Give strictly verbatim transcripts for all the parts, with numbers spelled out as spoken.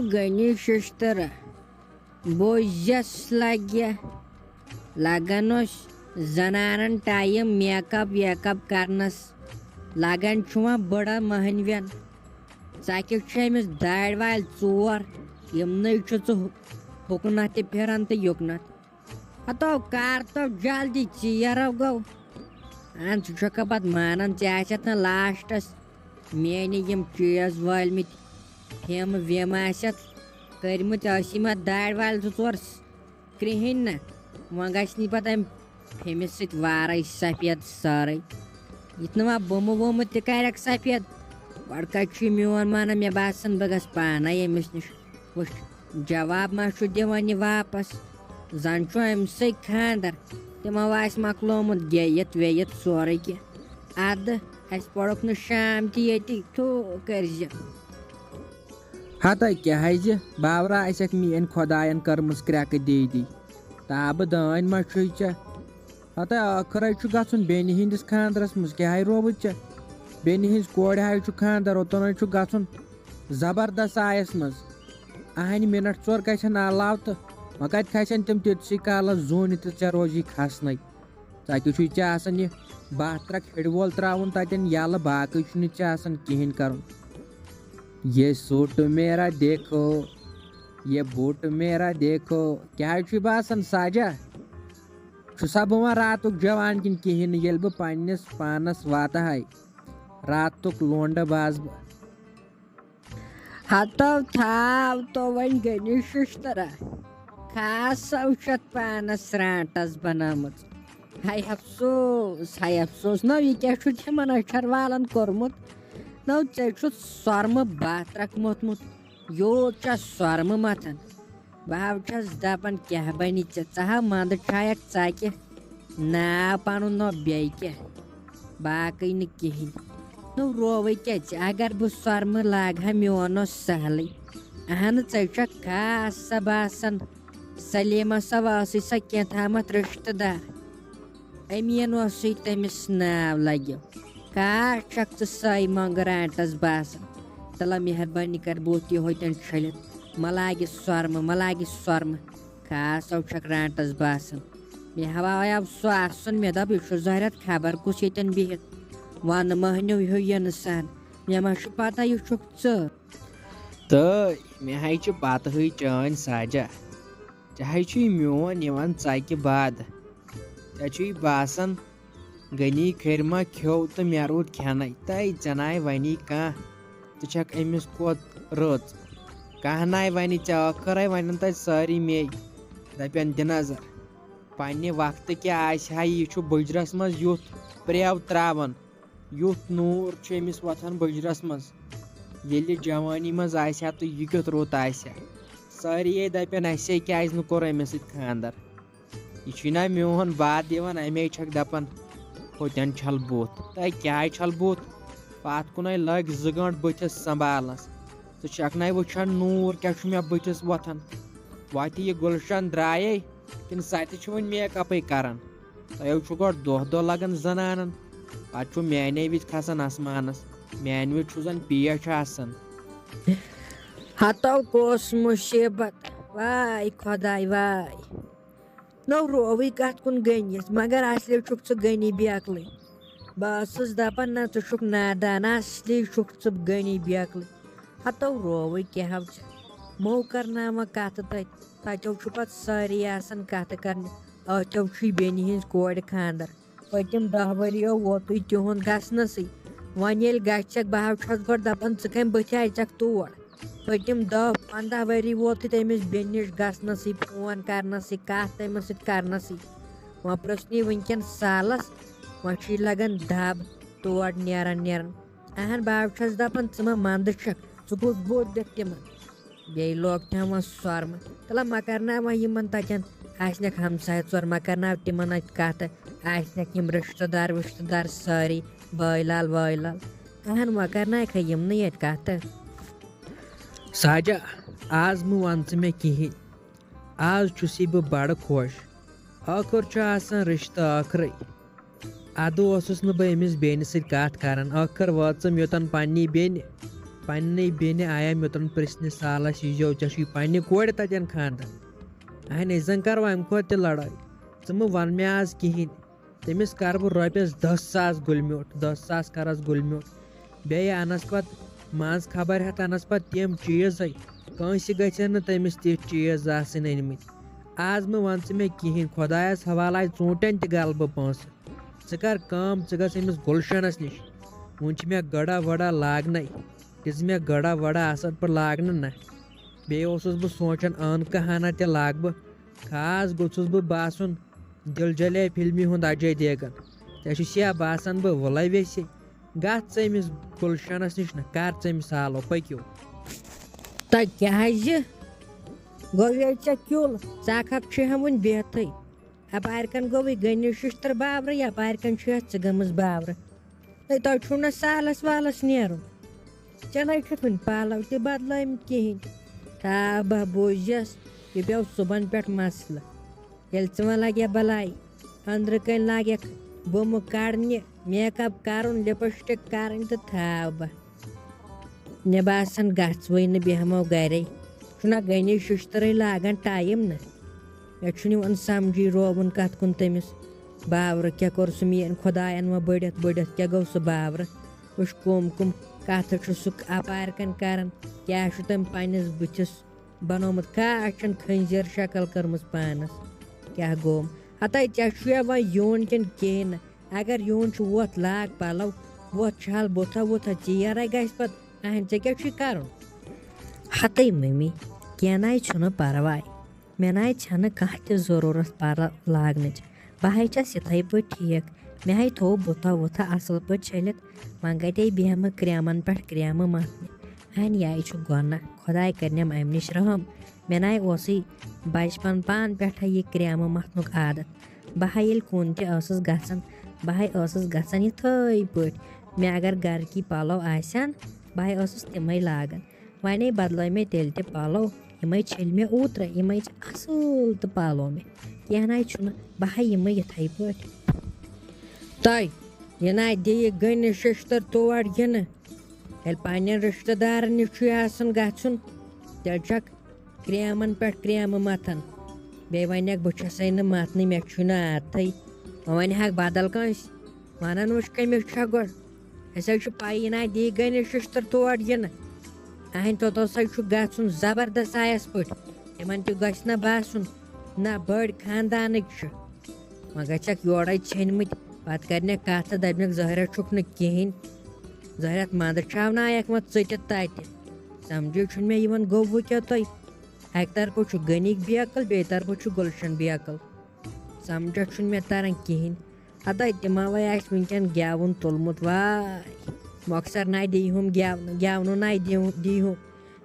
غنی ششتٕر، بوزس لگہِ، لگان اوس زنانن time make up wake up کرنس، لگان چھُ وۄنۍ بٕڑن مٔہنوٮ۪ن۔ ژکہِ چھِ أمِس دارِ والہِ ژور، یِمنٕے چھُ ژٕ ہُکنتھ تہِ پھِران تہٕ یُکنتھ۔ ہتو کر تو جلدی، ژیر گوٚو۔ اہن، ژٕ چھکھا پتہٕ مانان، ژےٚ آسٮ۪تھ نہٕ لاسٹس میٲنۍ یِم چیٖز وٲلمٕتۍ، فِم وِم آسٮ۪تھ کٔرمٕتۍ، ٲسی مہ دارِ والہِ زٕ ژور س-، کرٛہِنۍ نہ۔ وۄنۍ گژھِ نہٕ پتہٕ امہِ فِمہِ سۭتۍ وارے سفید سٲرٕے۔ یُتھ نہٕ وۄنۍ بومہٕ وومہٕ تہِ کرکھ سفید۔ گۄڈٕ کتہِ چھُ یہِ میون مانان؟ مےٚ باسان بہٕ گژھٕ پانے أمِس نِش۔ وٕچھ، جواب ما چھُ دِوان یہِ واپس؟ زن چھُ أمۍ سٕے خاندر، تِمو آسہِ مۄکلومُت گیٚیِتھ ویٚیِتھ سورُے کینٛہہ۔ ادٕ، اسہِ پوٚرُکھ نہٕ شام تہِ ییٚتی، تھو کٔرۍ زِ۔ ہتا کیٛاہ زِ باورا آسٮ۪کھ میٲنۍ خۄداین کٔرمٕژ کرٛٮ۪کہٕ دیدی۔ تابہٕ دٲنۍ ما چھُے ژےٚ؟ ہتا ٲخرے چھُ گژھُن بیٚنہِ ہٕنٛدِس خاندرس منٛز، کیٛاہ رووُے ژےٚ؟ بیٚنہِ ہٕنٛز کورِ ہاے چھُ خاندر، اوٚتن چھُ گژھُن زبردست آیس منٛز۔ اہنہِ منٹ ژور گژھن علاوٕ تہٕ وۄنۍ کتہِ کھسن تِم تیُتسٕے کالس زوٗنہِ تہٕ ژےٚ روزی کھسنَے۔ ژَتہِ چھُے ژےٚ آسان یہِ باہ ترٛکھ ہیٚرِ وول ترٛاوُن تَتٮ۪ن یَلہٕ، باقٕے چھُنہٕ ژےٚ آسان کِہیٖنۍ کَرُن۔ یہ سوٹ میرا دیکھو، یہ بوٹ میرا دیکھو۔ کیٛاہ چھُے باسان ساجا؟ چھُسا بہٕ وۄنۍ راتُک جوان کِنہٕ کِہیٖنۍ نہٕ؟ ییٚلہِ بہٕ پنٛنِس پانَس واتہٕ ہاے، راتُک لونڈٕ باسہٕ بہٕ۔ ہتو تھاو تو وۄنۍ غنی ششترا، خاص سو چھتھ پانس رانٹس بنٲومٕژ۔ ہاے افسوس، ہاے افسوس، نو یہِ کیٛاہ چھُتھ یِمن أچھر والن کوٚرمُت؟ نو ژےٚ چھُتھ سۄرمہٕ باتھ رکھ موٚتھمُت، یوٗت چھا سۄرمہٕ متھان؟ بہٕ ہا چھَس دَپان، کیٛاہ بَنہِ ژےٚ؟ ژٕ ہا منٛدٕ چھایَکھ ژَکہِ ناو پَنُن، نہ بیٚیہِ کیٛاہ، باقٕے نہٕ کِہیٖنۍ۔ نو رووٕے کیٛاہ ژےٚ؟ اگر بہٕ سۄرمہٕ لاگہٕ ہا، میون اوس سہلٕے۔ اہنہٕ، ژےٚ چھَکھ خاص سۄ باسان۔ سلیمہ سۄ ٲسٕے سۄ کینٛہہ تامَتھ رِشتہٕ دار۔ أمیٖن اوسُے تٔمِس ناو لَگیو۔ کاش چھَکھ ژٕ سۄے مۄنٛگہٕ رانٛٹَس باسان۔ تَلہ مہربٲنی کر بُتھ یِہوے تَن چھٔلِتھ۔ مہ لاگہِ سۄرمہٕ، مہ لاگہِ سۄرمہٕ۔ خاص سو چھَکھ رانٛٹَس باسان۔ مےٚ ہاوایو سُہ آسُن، مےٚ دوٚپ، یہِ چھُ زہرٮ۪تھ خبر کُس ییٚتٮ۪ن بِہِتھ۔ وَنہٕ مٔہنیو ہیوٗ یِنہٕ سان۔ مےٚ ما چھُ پَتہ یہِ چھُکھ ژٕ۔ تہٕ مےٚ ہاے چھِ پَتہٕ ہٕے چٲنۍ ساجا۔ ژےٚ ہاے چھُے میون یِوان ژَکہِ باد۔ ژےٚ چھُے باسان، غنی کھرِ ما کھیوٚو تہٕ مےٚ روٗد کھٮ۪نَے۔ تَے ژےٚ ناے وَنی کانٛہہ، ژٕ چھَکھ أمِس کھۄتہٕ رٕژ۔ کانٛہہ ناے وَنی ژےٚ، ٲخٕرَے وَنَن تَتہِ سٲری مے۔ دَپن، دِ نظر، پنٛنہِ وقتہٕ کیٛاہ آسہِ ہا، یہِ چھُ بُجرَس منٛز یُتھ پرٛٮ۪و ترٛاوان، یُتھ نوٗر چھُ أمِس وۄتھان بُجرَس منٛز۔ ییٚلہِ جوانی منٛز آسہِ ہا تہٕ یہِ کیُتھ رُت آسہِ ہا۔ سٲری یے دَپن، اَسے کیٛازِ نہٕ کوٚر أمِس سۭتۍ خانٛدر؟ یہِ چھُے نا میون باد یِوان، اَمے چھَکھ دَپان، ہوٚتٮ۪ن چھَل بُتھ۔ تہٕ کیٛازِ چھَل بُتھ؟ پَتھ کُنَے لٔگۍ زٕ گٲنٛٹہٕ بٕتھِس سنٛبھالنَس۔ ژٕ چھَکھ نَے وٕچھان نوٗر کیٛاہ چھُ مےٚ بٕتھِس وۄتھان؟ وَتہِ یہِ گُلشَن درٛایے کِنہٕ سۄ تہِ چھِ وٕنہِ میک اَپٕے کَران؟ تۄہہِ چھُ گۄڈٕ دۄہ دۄہ لَگان زَنانَن، پَتہٕ چھُ میٛانے وِزِ کھَسان آسمانَس، میٛانہِ وِزِ چھُ زَن پیش آسان۔ ہتو کۄس مُصیٖبت، واے خۄداے واے۔ نو رووٕے کتھ کُن غنیس، مگر اصلی چھُکھ ژٕ غنی بیکلٕے۔ بہٕ ٲسٕس دپان، نہ، ژٕ چھُکھ نادان، اصلی چھُکھ ژٕ غنی بیکلٕے۔ ہتو رووٕے کیٛاہ ہو ژےٚ۔ مو کرناوان کتھٕ تتہِ، تتیو چھُ پتہٕ سٲری آسان کتھٕ کرنہِ۔ ٲتھیو چھُے بیٚنہِ ہٕنٛز کورِ خاندر۔ پٔتِم دَہ ؤرِیو ووتُے تِہُنٛد گژھنَسٕے۔ وۄنۍ ییٚلہِ گژھکھ، بہٕ حظ چھَس گۄڈٕ دَپان، ژٕ کَمہِ بٕتھِ اَژَکھ تور؟ پٔتِم دَہ پنٛداہ ؤری ووتُے تٔمِس بیٚنہِ نِش گژھنَسٕے، فون کَرنَسٕے، کَتھ تٔمِس سۭتۍ کَرنَسٕے۔ وۄنۍ پرٛژھنی وٕنۍکٮ۪ن سالَس، وۄنۍ چھُے لَگان دَب تور نیران نیران۔ اہن، بہٕ حظ چھَس دَپان، ژٕ ما مَنٛدٕ چھَکھ؟ ژٕ کُس بوٚڑ دِکھ تِمَن؟ بیٚیہِ لوگ تھاوان سۄرمہٕ۔ تَلہ مہ کرناو وۄنۍ یِمن تَتٮ۪ن، آسنَکھ ہمساے ژور، مہ کرناو تِمن اَتہِ کَتھٕ، آسنَکھ یِم رِشتہٕ دار وِشتہٕ دار سٲری، بٲے لال وٲے لال۔ اہن، مہ کرناوکھے یِمنٕے اَتہِ کَتھٕ۔ ساجا، آز مہٕ وَن ژٕ مےٚ کِہیٖنۍ، آز چھُسٕے بہٕ بڑٕ خۄش، ٲخٕر چھُ آسان رِشتہٕ ٲخرٕے۔ اَدٕ اوسُس نہٕ بہٕ أمِس بیٚنہِ سۭتۍ کَتھ کَران۔ ٲخٕر وٲژٕم یوٚتَن پنٛنی بیٚنہِ۔ پننہِ بیٚنہِ آیا مےٚ تُلُن پرٛژھنہِ سالس، یہِ زیو ژےٚ چھُے پننہِ کورِ تتٮ۪ن خانٛدر۔ اہن، أسۍ زن کرو امہِ کھۄتہٕ تہِ لڑٲے۔ ژٕ مہٕ ون مےٚ آز کِہینۍ۔ تٔمِس کرٕ بہٕ رۄپیس دہ ساس گُلۍ میوٚٹھ، دہ ساس کرس گُلۍ میوٚٹھ۔ بیٚیہِ انس پتہٕ منٛز خبر ہٮ۪تھ انس پتہٕ تِم چیٖزے۔ کٲنٛسہِ گژھن نہٕ تٔمِس تِتھۍ چیٖز آسٕنۍ أنۍ مٕتۍ۔ آز مہٕ ون ژٕ مےٚ کِہینۍ، خۄدایس حوالہٕ آے ژوٗنٛٹھٮ۪ن تہِ گلہٕ بہٕ پونٛسہٕ۔ ژٕ کر کٲم، ژٕ گژھ أمِس گُلشنس نِش۔ وُنہِ چھِ مےٚ گڑا وڑا لاگنے۔ دِژ مےٚ گڑا وڑا اصل پٲٹھۍ لاگنہٕ نہ۔ بیٚیہِ اوسُس بہٕ سونٛچان، عٲنکہٕ ہنا تہِ لاگہٕ بہٕ۔ خاص گوٚژھُس بہٕ باسُن دِل جلے فلمہِ ہُنٛد اجے دیگن۔ ژےٚ چھُ سیا باسان بہٕ وُلے ویسے۔ گژھ ژٕ أمِس گُلشنس نِش نہ، کر ژٕ أمِس سالو، پٔکِو۔ تہ کیٛازِ؟ گوٚو ییٚلہِ ژےٚ کیُل، ژٕ اکھ اکھ چھُے ہا وُنہِ بِہتھٕے۔ اپارِ کن گوٚوُے گٔنِو ششتٕر باورٕ، یپارِ کن چھُ یتھ ژٕ گٔمٕژ باورٕ۔ ہے، تۄہہِ چھُو نہ سالس والس نیرُن۔ ژےٚ نَے چھُتھ وُنہِ پلو تہِ بدلٲومٕتۍ کِہیٖنۍ۔ تھاو بہٕ بوٗزِس، یہِ پیوٚو صُبحن پٮ۪ٹھ مسلہٕ۔ ییٚلہِ ژٕ وۄنۍ لگہِ بلاے، أنٛدرٕ کَنۍ لاگٮ۪کھ بُمہٕ کڑنہِ، میک اپ کرُن، لپسٹک کرٕنۍ تہٕ تھاو بہٕ۔ مےٚ باسان گژھوٕے نہٕ، بیٚہمو گرے۔ چھُنہ گٔنی ششترٕے لاگان ٹایم نہ۔ مےٚ چھُنہٕ یِوان سمجھٕے رووُن کتھ کُن تٔمِس۔ باورٕ کیٛاہ کوٚر سُہ میٛٲنۍ خۄداین وۄنۍ بٔڑِتھ بٔڑِتھ کیٛاہ گوٚو سُہ باورٕ؟ وٕچھ کُم کُم کتھٕ چھُ سُہ اپارِ کَنۍ کران۔ کیٛاہ چھُ تٔمۍ پننِس بٕتھِس بنومُت؟ کھا اَتھ چھَنہٕ خنزیر شکل کٔرمٕژ پانس۔ کیٛاہ گوٚوم؟ ہتے ژےٚ چھُیا وۄنۍ یُن کِنہٕ کِہیٖنۍ نہٕ؟ اگر یُن چھُ وۄتھ لاگ پلو، وۄتھ چھل بُتھا وُتھا ژیر ہے گژھِ پتہٕ۔ اہن ژےٚ کیٛاہ چھُے کرُن؟ ہتے ممی، کینٛہہ نَے چھُنہٕ پرواے۔ مےٚ نَے چھَنہٕ کانٛہہ تہِ ضروٗرت پَلو لاگنٕچ۔ بہٕ ہے چھَس یِتھَے پٲٹھۍ ٹھیٖک۔ مےٚ ہے تھوٚو بُتھا وُتھا اَصٕل پٲٹھۍ چھٔلِتھ۔ وۄنۍ کَتہِ بیٚہمہٕ کرٛیمَن پٮ۪ٹھ کرٛیمہٕ مَتھنہِ۔ اَہَن، یہِ ہے چھُ گۄناہ۔ خۄداے کَرنٮ۪م اَمہِ نِش رحم۔ مےٚ نَے اوسُے بَچپَن پانہٕ پٮ۪ٹھَے یہِ کرٛیمہٕ مَتھنُک عادت۔ بہٕ ہے ییٚلہِ کُن تہِ ٲسٕس گژھان، بہٕ ہے ٲسٕس گژھان یِتھَے پٲٹھۍ۔ مےٚ اگر گَرٕکی پَلو آسہِ ہَن، بہٕ ہے ٲسٕس تِمَے لاگان۔ وۄنۍ بدلٲے مےٚ تیٚلہِ تہِ پلو۔ یِمے چھٔلۍ مےٚ اوترٕ، یِمے چھِ اصٕل تہٕ پلو مےٚ۔ کینٛہہ نَے چھُنہٕ، بہٕ ہا یِمہٕ یِتھَے پٲٹھۍ۔ تۄہہِ یہِ نَے دِیہِ گٔنہِ ششتٕر تور یِنہٕ۔ ییٚلہِ پننٮ۪ن رشتہٕ دارن نِش چھُے آسان گژھُن، تیٚلہِ چھکھ کرٛیمن پٮ۪ٹھ کرٛیمہٕ متھان۔ بیٚیہِ ونکھ، بہٕ چھسے نہٕ متھنٕے، مےٚ چھُے نہٕ عادتھٕے۔ وۄنۍ ونہِ ہاکھ بدل کٲنٛسہِ۔ ونان وٕچھ کٔمِس چھےٚ گۄڈٕ۔ أسۍ حظ چھِ پَیی نہ، دی گٔے نہٕ شِشتٕر تور یِنہٕ۔ اہنٛدِ توٚتَس حظ چھُ گژھُن زبردست آیَس پٲٹھۍ۔ تِمَن تہِ گژھِ نہ باسُن، نہ بٔڑۍ خاندانٕکۍ چھِ۔ وۄنۍ گژھٮ۪کھ یورَے ژھیٚنمٕتۍ، پَتہٕ کَرنٮ۪کھ کَتھ تہٕ دَپنٮ۪کھ، ظٲہرہ چھُکھ نہٕ کِہیٖنۍ۔ ظٲہرہ منٛدٕ چھاونایَکھ وۄنۍ ژٔٹِتھ تَتہِ۔ سَمجھے چھُنہٕ مےٚ یِوان، گوٚو وۄنۍ کیٛاہ تۄہہِ؟ اَکہِ طرفہٕ چھُ غنی بیقٕل، بیٚیہِ طرفہٕ چھُ گُلشن بیقٕل۔ سَمجھا چھُنہٕ مےٚ تَران کِہیٖنۍ۔ ہتاے تِموے آسہِ وٕنکٮ۪ن گٮ۪وُن تُلمُت، واے۔ مۄخصر ناے دیٖہُم گٮ۪ونہٕ، گٮ۪ونہٕ ناے دیٖہُم، دیٖہُم۔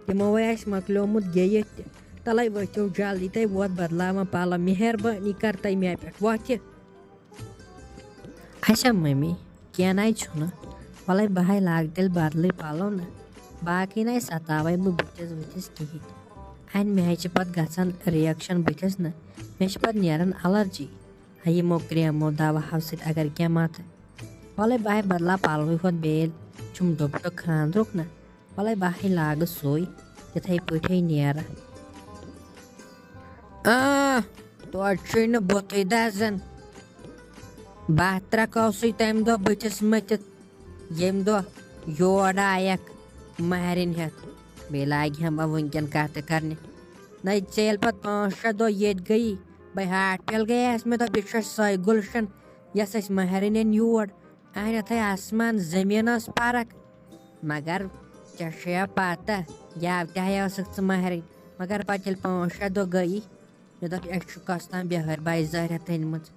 تِموے آسہِ مۄکلیومُت گیٚیِتھ تہِ۔ تَلَے ؤتھِو جلدی، تَے ووت بدلاوان پَلو۔ مہربٲنی کر تَے مےٚ پٮ۪ٹھ، وۄتھِ۔ اچھا مٔمی، کینٛہہ ناے چھُنہٕ۔ وَلَے بہٕ ہاے لاگہٕ تیٚلہِ بدلٕے پَلو نہ۔ باقٕے ناے ستاوَے بہٕ بٕتھِس وٕتھِس کِہیٖنۍ۔ اَنہِ مےٚ ہاے چھِ پَتہٕ گژھان reaction بٕتھِس نہ۔ مےٚ چھِ پَتہٕ نیران allergy۔ ہا، یِمو کرٛیمو دواہو سۭتۍ اگر کینٛہہ مَتہٕ۔ وَلَے بہٕ ہاے بدلاو پَلوٕے ہوت بیٚیہِ، چھُم دوٚپٹہٕ خانٛدرُک نہ۔ وَلَے بہٕ ہاے لاگہٕ سُے، تِتھَے پٲٹھۍ نیرٕ۔ آ، توتہِ چھُے نہٕ بُتھٕے دَزان۔ بہٕ ترٛکھ اوسُے تَمہِ دۄہ بٕتھِس مٔتھِتھ، ییٚمہِ دۄہ یور آیَکھ مَہرِنۍ ہٮ۪تھ۔ بیٚیہِ لاگہِ ہَم بہٕ وٕنکٮ۪ن کَتھٕ کَرنہِ۔ نَے ژےٚ ییٚلہِ پَتہٕ پانٛژھ شےٚ دۄہ ییٚتہِ گٔیی، بَے ہاٹ پھٔلۍ گٔیَس مےٚ، دوٚپ، یہِ چھےٚ سۄے گُلشَن، یۄس اَسہِ مَہرِنٮ۪ن یور اَنٮ۪تھَے آسمان زٔمیٖن ٲس فرق۔ مگر ژےٚ چھےٚ پَتہ، گٮ۪و تہِ ہَے ٲسٕکھ ژٕ مَہرِنۍ۔ مگر پَتہٕ ییٚلہِ پانٛژھ شےٚ دۄہ گٔیی، مےٚ دوٚپ، أسۍ چھُ کۄس تام بٮ۪ہٲرۍ بَے ظٲہرہ أنۍمٕژ۔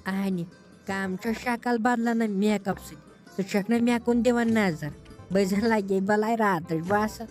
اَہنہِ، کَم چھےٚ شکل بدلان اَمہِ make up سۭتۍ۔ ژٕ چھَکھ نہ مےٚ کُن دِوان نظر؟ بہٕ زَن لگے بلاے راتٕچ باسان۔